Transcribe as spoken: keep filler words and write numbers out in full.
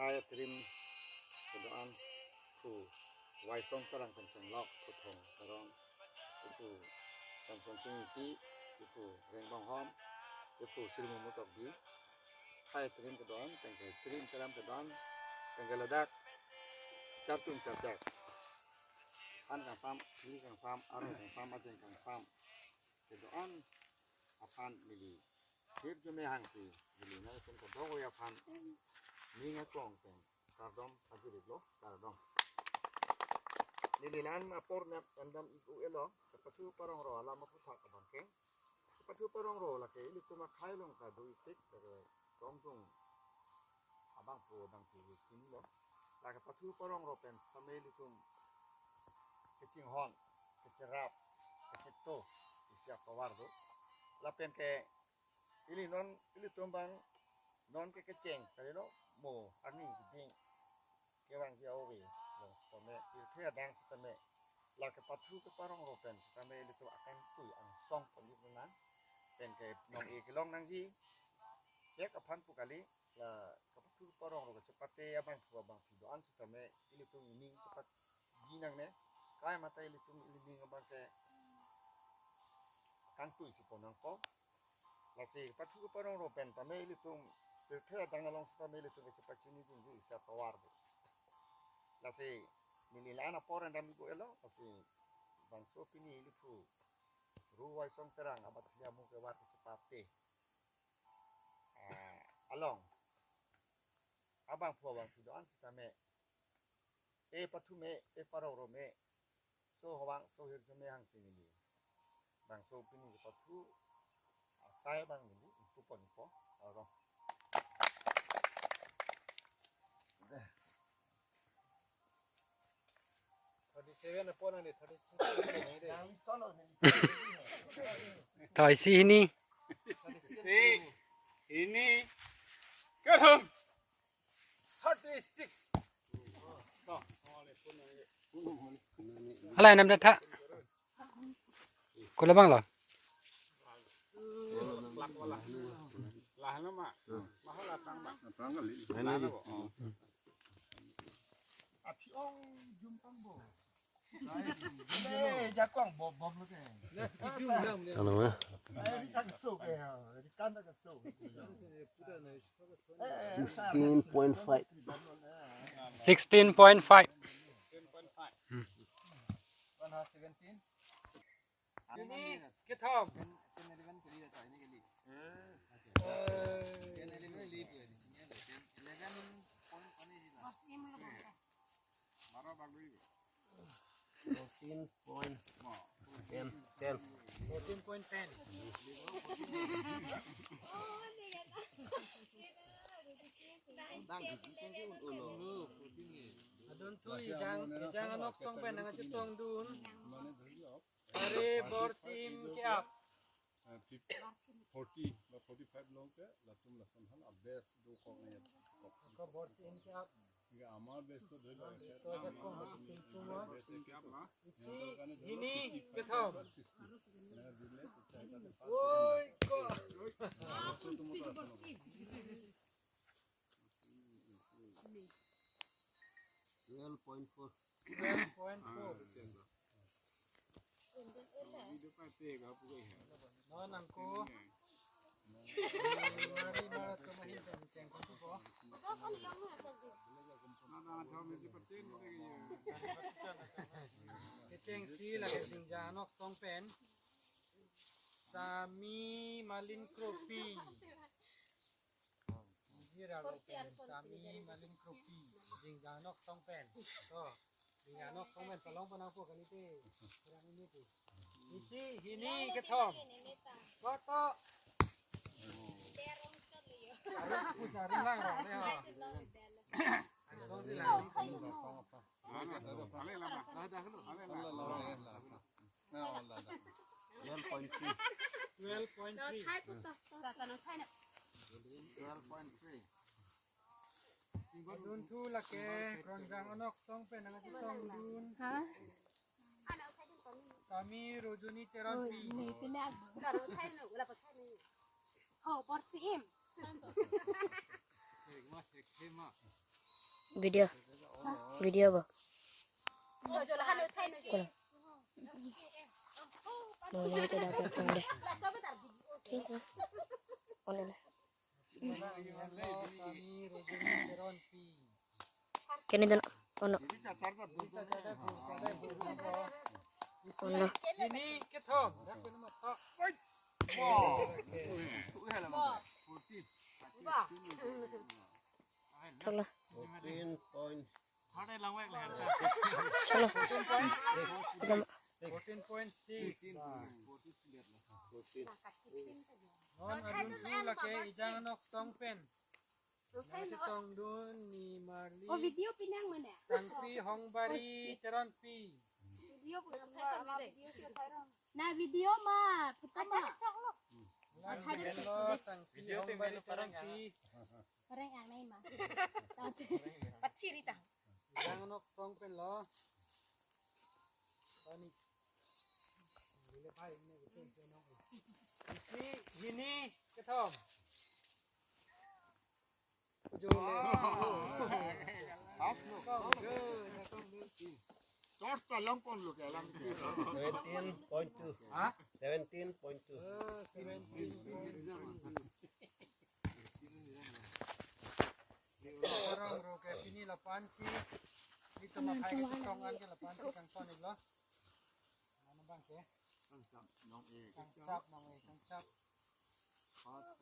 Hai atrim kedo-an, pu Waisong Terang pen chenglok, pu Thong Teron, pu Samson Singpi, pu Rengbong Hom, pu Sri Mumu Tokbi. Hai atrim kedo-an, tengke trim keram kedo-an, tengke ladak chartum charchak. An kangsam, phli kangsam, arlo kangsam, ajeng kangsam kedo-an aphan neli hirjume hangsi neli nangtum kadokave aphan ning aklong pen kardom pajir-iklo, kardom. Neli la-an apor nep endam ik-o-elo, kepathu parong ro alam aphuthak abangke. Kepathu parong ro lake ilitum akhei along ta do-ik tik, lake tongtung abangpo abangpi chinilo. Lake pathu parong ro pen tame ilitum kachinghon, kacherap, kachito isi apower do. Lapen ke ili non, ilitum abang non ke kecheng, kalilo, mo arni keding kevang ke ove along sitame, pirthe adang sitame, lake pathu keparong ro pen sitame ilitum akangtui angsong ponji nang. Pen ke non e kelong nangji, pek aphan pu kali, la kepathu keparong ro kachepate abangphu abangpi do-an sitame ilitum ining chepatji nangne. Kai mate ilitum ilining abangke kangtui si pon nangpo. Lasi pathu keparong ro pen tame ilitum pirthe adang along sitame ilitum kachepachini dunji isi apower do. Lasi neli la-an apor endam ik-o-elo, lasi bangso pini iliphu Ru Waisong Terang abathli amu kevar kachepate, ah, along abangphu abangpi do-an sitame, e pathu me, e parong ro me, so hawang, so hirjume hangsi neli bangso pini kepathu asai abang neli ingpu ponpo, aro. Thirty seven apor nang di, thirty six apor nang di. Thirty six hini. Thirty six. Hini. Kadam. Thirty six. Hala enam datha. Kula bang lo. Lah nama. Mahala tang bang. Lah nama. Athi ong jum tang bo. Eh, jakong bob bob lo ke. Ano ma? Eh, di tang so ke, di kan tang so. Sixteen point five. Sixteen point five. One has seventeen. Ini kethom. Fourteen point ten, ten. Fourteen point ten. Adunthu ejang, ejang anok song pen nangchetongdun. Are bor sim ke-ap. Eh, fif-, forty ba forty-five long ke, latum lason hal abes dokok ne. Ko bor sim ke-ap. Enggak, ama bes to dulu. Ama bes to aja kok, ama bes to aja kok. Isi hini kethom. Oi, kok. Twelve point four. Twelve point four. Non nangko. Mari mara tumahin pen cheng ko po. Kechengsi lake jingjang anok song pen. Sami Malin Kropi. Jira lo pen Sami Malin Kropi. Jingjang anok song pen. To. Jingjang anok song pen tolong panang po kali te. Kurang ini te. Isi hini kethom. Foto. Arun pusarun lang ro le ha. Song si lang. Twelve point three. Twelve point three. Twelve point three. Adunthu lake Kronjang anok song pen nangchetongdun. Ha? Sami Rojoni Teronpi. Oh, porsi im. Hek ma, hek he ma. Video. Video ba? Kono? Mona itu dapat deh. Thik na. On na. Kene dan, ono. Ono. Ini kethom. Thoklo. Fourteen point. Thoklo. Fourteen point six. Non adun thu lake Ejang Anok Song pen. Nangchetongdun Nimarli. Oh, video pinang mana? Sangpi Hongbari Teronpi. Video pinang mana? Na video ma, putar ma. Lang lo Sangpi Hongbari Teronpi. Pareng ang nai ma. Pachiri ta. Ejang Anok Song pen lo. Toni. Isi hini kethom. Jole. Pas lo. Kong, jo, jo, kong, jo. Torch ta longpon lo ke alam ke. Seventeen point two. Ha? Seventeen point two. Oh, seventeen point two. Orang ro ke sini lapu-an si. Itu makai ke tong an ke lapu-an si kangton iklo. Mana bang ke? Kangchap nong e. Kangchap nong e, kangchap. Pas.